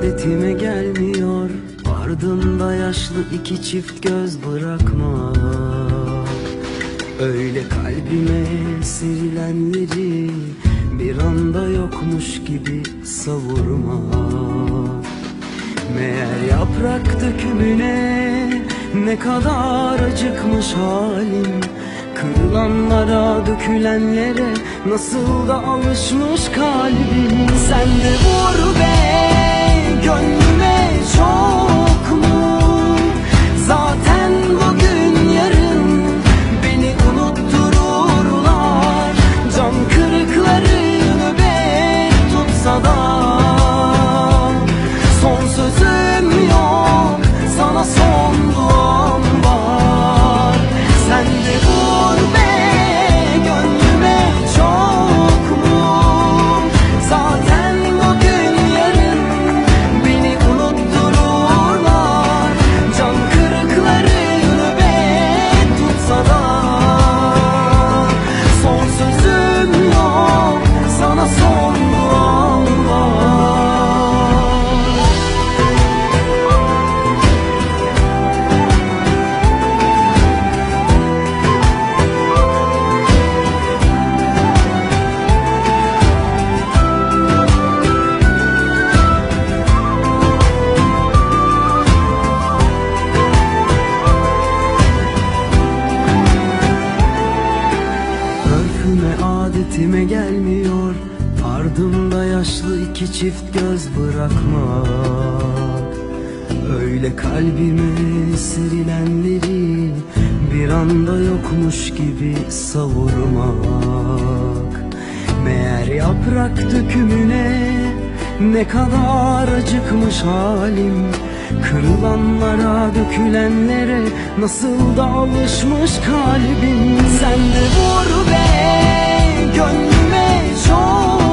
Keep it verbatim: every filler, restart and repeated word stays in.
Etime gelmiyor ardında yaşlı iki çift göz bırakma. Öyle kalbime serilenleri bir anda yokmuş gibi savurma. Meğer yaprak dökümüne ne kadar acıkmış halim. Kırılanlara, dökülenlere nasıl da alışmış kalbim. Sen de vur be, gönlüme çok mu? Zaten bugün yarın beni unuttururlar. Cam kırıkları nöbet tutsa da son sözüm yok, sana son duam var. Sen de vur be, gönlüme çok mu? Zaten bugün yarın beni unuttururlar. Cam kırıkları nöbet tutsa da son sözüm yok, sana son duam var. Örfüme, adetime gelmiyor ardımda yaşlı iki çift göz bırakmak. Öyle kalbime serilenleri bir anda yokmuş gibi savurmak. Meğer yaprak dökümüne ne kadar acıkmış halim. Kırılanlara, dökülenlere nasıl da alışmış kalbim. Sen de vur be, gönlüme çok